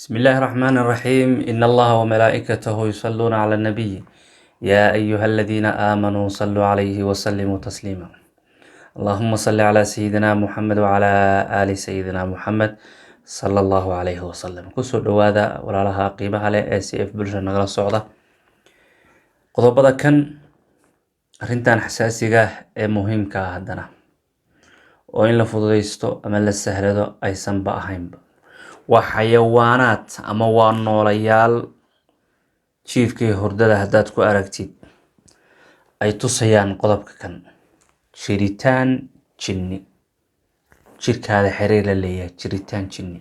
بسم الله الرحمن الرحيم. إن الله وملائكته يصلون على النبي يا أيها الذين آمنوا صلوا عليه وسلموا تسليما. اللهم صل على سيدنا محمد وعلى آل سيدنا محمد صلى الله عليه وسلم. Kusoo dhawaada walaalaha qiimaha leh ee CF Bulsha nagala socda. Qodobada kan, arrintan xasaasiga ee muhiimka ah haddana oo in la fududaysto ama la sahlado aysanba ahaynba, waa xayawaanaad ama waa noolayaal jiifkii hurdada haddaad ku aragtid ay tusayaan qodobka kan jiritaan jinni, jirkaada xiriir la leeyahay, jiritaan jinni,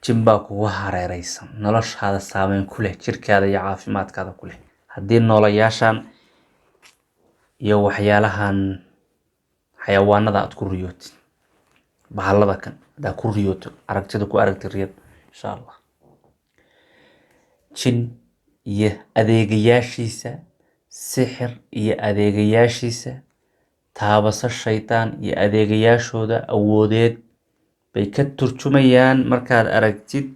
jin baa kugu hareereysan, noloshaada saameyn ku leh, jirkaada iyo caafimaadkaada ku leh. Haddii noolayaashan iyo waxyaalahan xayawaanada aad ku riyootid, bahallada kan haddaad ku riyooto, aragtida ku aragtid riyad, insha Allah jin iyo adeegayaashiisa, sixir iyo adeegayaashiisa, taabaso shaydaan iyo adeegayaashooda awoodeed bay ka turjumayaan. Markaad aragtid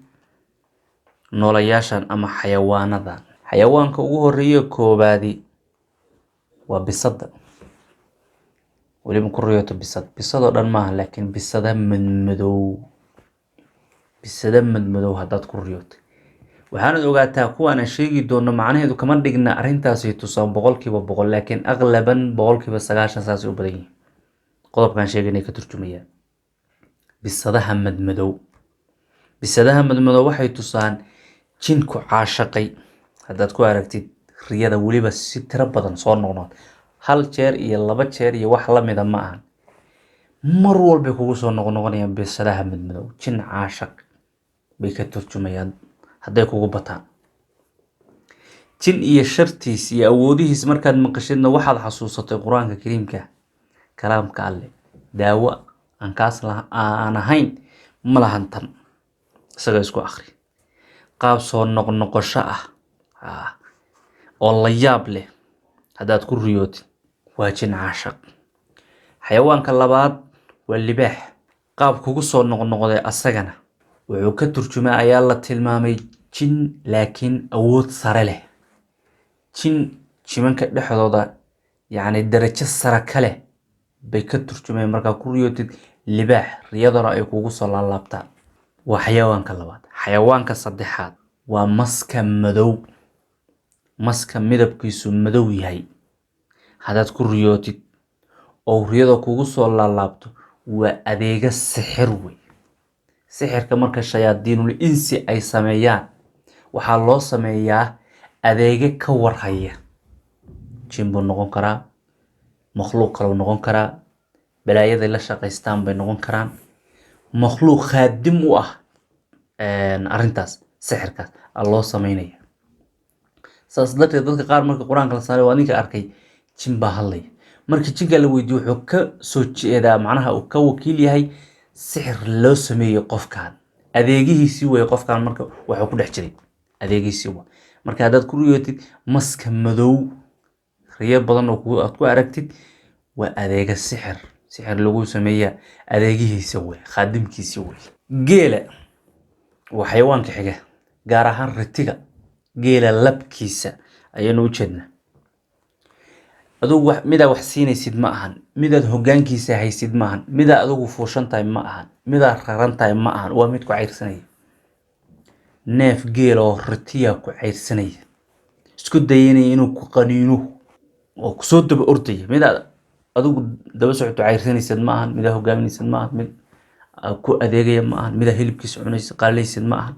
noolayaashan ama xayawaanadan, xayawaanka ugu horeeya koobaadi waa bisadda. Weliba ku riyooto bisad, bisadoo dhan maaha, laakiin bisada madmadow. Bisada madmadow haddaad ku riyootay, waxaanad ogaataa kuwaan aan sheegi doono macnaheedu kama dhigna arrintaasi tusaan 100%, laakiin aqlaban 90% saasay u badan yihiin qodobkaan sheegaynay ka turjumayaan. Bisadaha madmadow, bisadaha madmadow waxay tusaan jinku caashaqay. Haddaad ku aragtid riyada, weliba si tiro badan soo noqnood, hal jeer iyo laba jeer iyo wax lamida ma ahan, mar walbay kugu soo noqnoqonayaan bisadaha madmadow, jin caashaq bay ka turjumayaan. Hadday kugu bataan jin iyo shartiis iyo awoodihiis, markaad maqashidna waxaad xasuusatay Qur-aanka Kariimka, kalaamka Alle. Daawo aan kaas aan ahayn ma lahan tan. Isaga isku akhri. Qaab soo noqnoqosho ah oo la yaab leh haddaad ku riyootid, waa jin caashaq. Xayawaanka labaad waa libaax. Qaab kugu soo noqnoqday asagana wuxuu ka turjumaa ayaa la tilmaamay jin, laakiin awood sare leh, jin jimanka dhexdooda yacni darajo sare ka leh bay ka turjumayaan. Markaa ku riyootid libaax, riyadana ay kugu soo laalaabtaan, waa xayawaanka labaad. Xayawaanka saddexaad waa maska madow. Maska midabkiisu madow yahay haddaad ku riyootid oo riyada kugu soo laalaabto, waa adeega sixir wey. Sixirka marka shayaadiinul insi ay sameeyaan, waxaa loo sameeyaa adeege ka warhaya. Jin buu noqon karaa, makhluuq kaleu noqon karaa, balaayaday la shaqaystaan bay noqon karaan, makhluuq khaadim u ah arrintaas sixirkaas aa loo sameynaya. Saas darteed dadka qaar marka Qur-aanka la saaray, waa ninka arkay jin baa hadlaya. Markii jinka la weydiiyo, wuxuu ka soo jeedaa, macnaha uu ka wakiil yahay sixir loo sameeyey qofkan, adeegihiisii wey. Qofkan marka waxuu ku dhex jiray adeegihiisii wa. Marka haddaad ku riyootid maska madow, riyo badan oo aad ku aragtid, waa adeega sixir, sixir lagu sameeya adeegihiisa wey, khaadimkiisi wey. Geela waa xayawaanka xiga, gaar ahaan ritiga geela labkiisa ayaynu u jeednaa. Adugu midaa wax siinaysid ma ahan, midaad hoggaankiisa haysid ma ahan, midaa adigu fuushan tahay ma ahan, midaad raran tahay ma ahan, waa mid ku cayrsanaya. Neef geel oo ritiya ku cayrsanaya, isku dayanaya inuu ku qaniino oo kusoo daba ordaya. Midaad adigu daba socoto cayrsanaysid ma ahan, midaa hogaaminaysid ma ahan, mid ku adeegaya ma ahan, midaa hilibkiisa cunaysid qaalaysid ma ahan,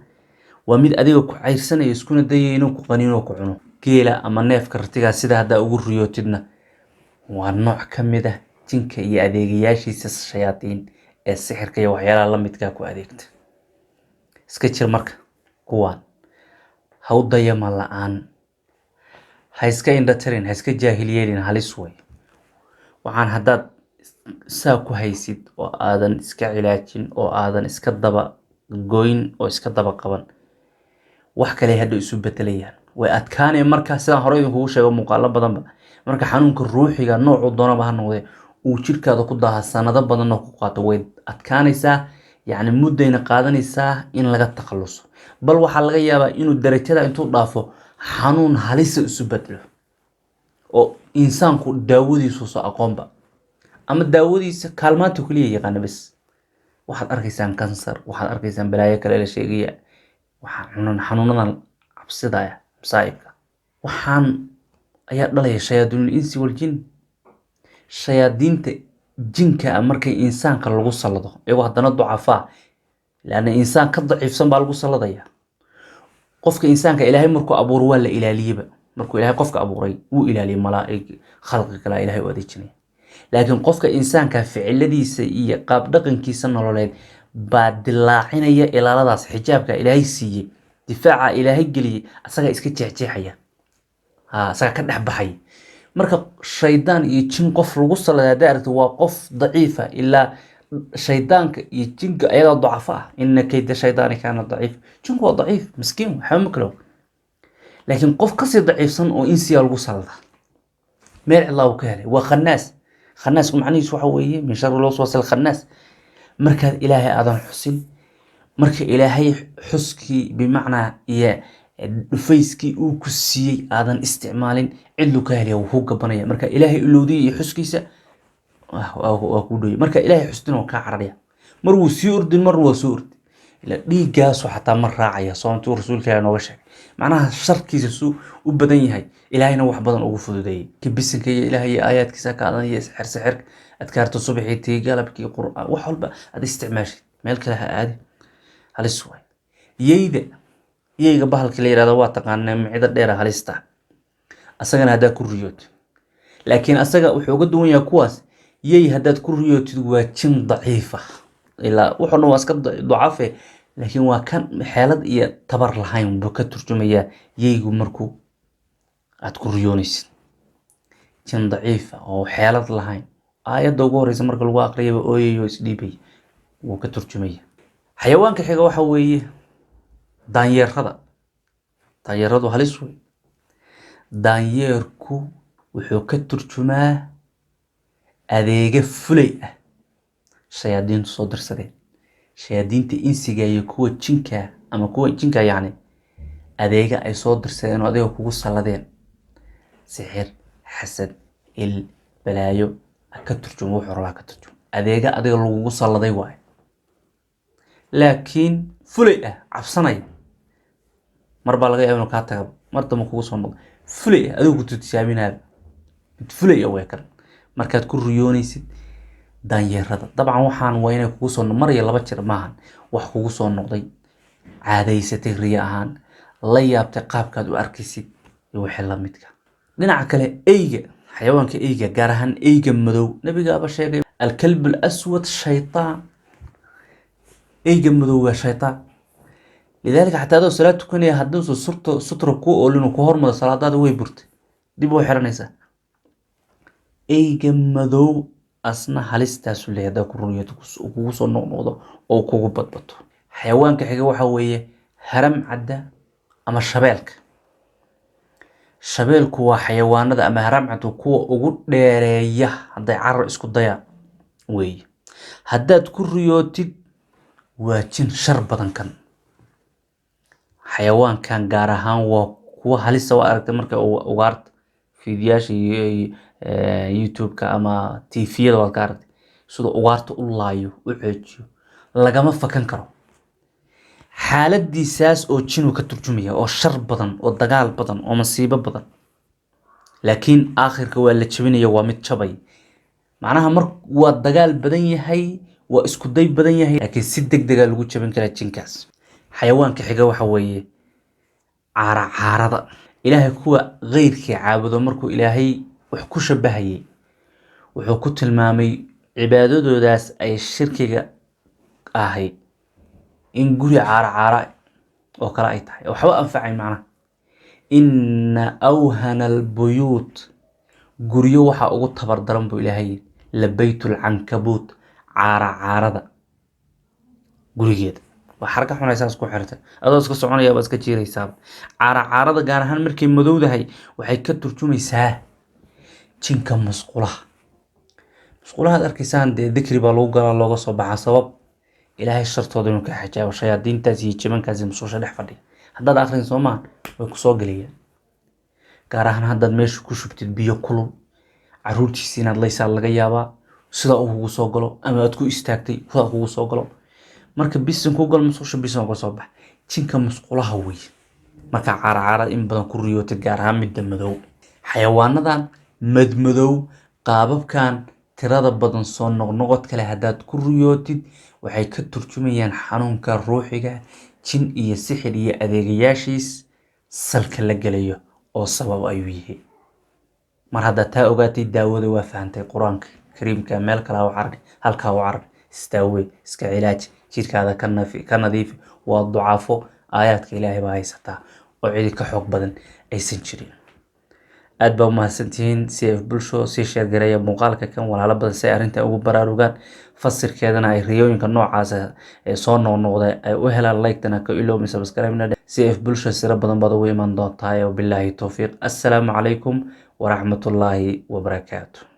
waa mid adiga ku cayrsanaya, iskuna dayaya inuu ku qaniino oo ku cuno. Geela ama neefka ritigaa sida haddaa ugu riyootidna, waa nooc ka mid ah jinka iyo adeegayaashiisa shayaadiin ee sixirka iyo waxyaalaha la midkaa ku adeegta. Iska jir marka kuwaan, ha u dayama la-aan, ha iska indhatirin, ha iska jaahil yeelin, halis way waxaan. Haddaad saa ku haysid oo aadan iska cilaajin oo aadan iska daba goyn oo iska daba qaban, wax kale hadha isu bedelayaan, way adkaanaya. Marka sidaan horey idinkugu sheego muuqaalo badanba, marka xanuunka ruuxiga noocuu doonaba ha noqdee uu jirkaada ku daaha, sanado badanna ku qaato, way adkaanaysaa. Yacni muddayna qaadanaysaa in laga takhaluso, bal waxaa laga yaabaa inuu darajada intuu dhaafo xanuun halisa isu bedelo oo insaanku daawadiisu soo aqoonba ama daawadiisa kaalmaanta keliya yaqaana bes. Waxaad arkaysaan kansar, waxaad arkaysaan balaayo kale la sheegaya, waxaa cunan xanuunadan cabsida ah, masaa'ibka waxaan ayaa dhalaya shayaadiinul insi wal jin. Shayaadiinta jinka ah markay insaanka lagu sallado, iyagoo haddana ducafaa, laanna insaan ka daciifsan baa lagu salladaya. Qofka insaanka Ilaahay markuu abuuro waa la ilaaliyeba. Markuu Ilaahay qofka abuuray wuu ilaaliyey, malaa'ig khalqi kale Ilaahay u adeejinaya, laakiin qofka insaanka ficiladiisa iyo qaab dhaqankiisa nololeed baa dilaacinaya ilaaladaas. Xijaabka Ilaahay siiyey, difaaca Ilaahay geliyey, asagaa iska jeexjeexaya, ha asagaa ka dhex baxay. Marka shaydaan iyo jin qof lagu salladay haddaa aragto, waa qof daciifa, ilaa shaydaanka iyo jinka ayagaa ducafo ah. Ina kayda shaydaani kaana daciif. Jinku waa daciif, miskiin, waxba ma kalo, laakiin qof kasii daciifsan oo insiya lagu sallada, meel cidlaa uu ka helay. Waa khanaas. Khanaasku macnihiisu waxa weeye min shari lwaswaas alkhannaas. Markaad Ilaahay aadan xusin, marka Ilaahay xuskii bimacnaa iyo dhufayskii uu ku siiyey aadan isticmaalin, cidlu ka helaya, wuu ku gabanaya. Marka Ilaahay ilowdiya iyo xuskiisa waa kuu dhoyay. Marka Ilaahay xustin waa kaa cararaya, mar wuu sii ordin, marna waa soo ordi, ila dhiiggaasu xataa ma raacaya. Soontuu rasuulka Ilaah nooga sheegay, macnaha sharkiisa suu u badan yahay, Ilaahayna wax badan ugu fududeeyey. Kibisinka iyo Ilaahay iyo aayaadkiisa ka adan iyo sixir sixirka, adkaarta subaxii, tii galabkii, qur'aan, wax walba aad isticmaashid, meel kale ha aadi, halis waay. Yeyda, yeyga bahalka la yihahdo waa taqaanaa, micida dheera halista. Asagana haddaad ku riyootid, laakiin asaga wuxuu uga duwan yahay kuwaas, yey haddaad ku riyootid waa jin daciifa, ilaa wuxuu dhan waa iska ducafe, laakiin waa kan xeelad iyo tabar lahayn buu ka turjumayaa. Yeygu markuu aad ku riyoonaysid, jin daciifa oo xeelad lahayn, aayadda ugu horeysa marka lagu aqriyaba ooyayo, isdhiibay, wuu ka turjumaya. Xayawaanka xiga waxa weeye daanyeerada. Daanyeeradu halis wey. Daanyeerku wuxuu ka turjumaa adeega fulay ah shayaadiintu soo dirsadeen, shayaadiinta insiga iyo kuwa jinka ama kuwa jinka, yacni adeega ay soo dirsadeen oo adiga kugu salladeen, sixir, xasad, il balaayo ha ka turjumo, wuxuu rabaa ka turjumo. Adeega adiga lagugu salladay waaye, laakiin fulay ah, cabsanaya. Mar baa laga yaaba inuu kaa tagaba, mar dambe kugu soo noqdo. Fulay ah, adigu ku tijaabinaaba, mid fulay ah way kan. Markaad ku riyoonaysid daanyeerada, dabcan waxaan waa inay kugu soo mar iyo laba jir maahan, wax kugu soo noqday, caadaysatay riyo ahaan, la yaabtay qaabkaad u arkaysid iyo wixii la midka. Dhinaca kale, eyga, xayawaanka eyga, gaar ahaan eyga madow, nabigaaba sheegay alkalb alaswad shaytaan. Eyga madow waa shaytaan. Lidaalika xataa adoo salaad tukanaya, hadduusan surto sutra ku oolin, ku hormaro, salaadaada way burtay, dib u xiranaysaa. Eyga madow asna halistaasu leeyahay haddaa ku ruriyato, kugu soo noqnoqdo oo kugu badbato. Xayawaanka xiga waxa weeye haram cadda ama shabeelka. Shabeelku waa xayawaanada ama haram caddu kuwa ugu dheereeya hadday carar isku dayaan weeye. Haddaad ku riyootid, waa jin shar badan kan. Xayawaankan gaar ahaan waa kuwa halisa. Waa aragtay marka ugaarta fiidiyaasha iyo YouTube-ka ama TV-yada, waad ka aragtay sida ugaarta u laayo, u ceejiyo, lagama fakan karo. Xaaladiisaas oo jinuu ka turjumaya, oo shar badan, oo dagaal badan, oo masiibo badan, laakiin aakhirka waa la jebinaya, waa mid jabay. Macnaha mar waa dagaal badan yahay, waa isku day badan yahay, laakiin si deg dega lagu jebin karaa jinkaas. Xayawaanka xiga waxa weeye caara caarada. Ilaahay kuwa keyrkii caabudo markuu Ilaahay wax ku shabahayay, wuxuu ku tilmaamay cibaadadoodaas ay shirkiga ahayd in guri caara caara oo kale ay tahay, waxba anfacay. Macnaha inna awhana albuyuut, guryo waxaa ugu tabar daran buu Ilaahay yidhi, la baytul cankabuut, caara caarada gurigeeda. Waa xarka xunaysaa isku xirtay, adoo iska soconaya baad iska jiiraysaaba. Caara caarada gaar ahaan markay madowdahay waxay ka turjumaysaa jinka musqulaha. Musqulaha aad arkaysaan dee dikri baa lagu galaa, looga soo baxaa. Sabab Ilaahay shartooda inuu ka xijaabo shayaadiintaas iyo jimankaas iyo musqusha dhex fadhiya. Haddaad akhrin, soo maaha, way kusoo gelayaan. Gaar ahaan haddaad meesha ku shubtid biyo kulul, caruurtiisa inaad laysaa laga yaabaa, sida uu kugu soo galo, ama aad ku istaagtay sidaa kugu soo galo. Marka bisin ku gal musqusha, bisin uga soo bax. Jinka musqulaha wey. Markaa caaracaarad in badan ku riyootid, gaar ahaan midda madow, xayawaanadan madmadow, qaababkan tirada badan, soo noqnoqod kale haddaad ku riyootid, waxay ka turjumayaan xanuunka ruuxiga, jin iyo sixir iyo adeegayaashiis salka la gelayo oo sabab ayuu yihi. Mar haddaad taa ogaatay, daawada waa fahantay. Qur-aanka Kariimka meel kale ha u carari, halkaa u carar. Istaawe, iska cilaaj, jirkaada ka nadiifi. Waa ducafo, aayaadka Ilaahay baa haysataa oo cidi ka xoog badan aysan jirin. Aad baa umahadsantihiin. CF Bulsho, sii share gareeya muuqaalka kan walaalo badan si ay arrintan ugu baraarugaan, fasirkeedana ay riyooyinka noocaas ee soo noqnoqda ay u helaan. Like-tana ka iloomi, subscribe-na. CF Bulsho, siro badan baad ugu iman doontaa. Wabilaahi towfiiq. Assalaamu calaykum waraxmatullaahi wabarakaatu.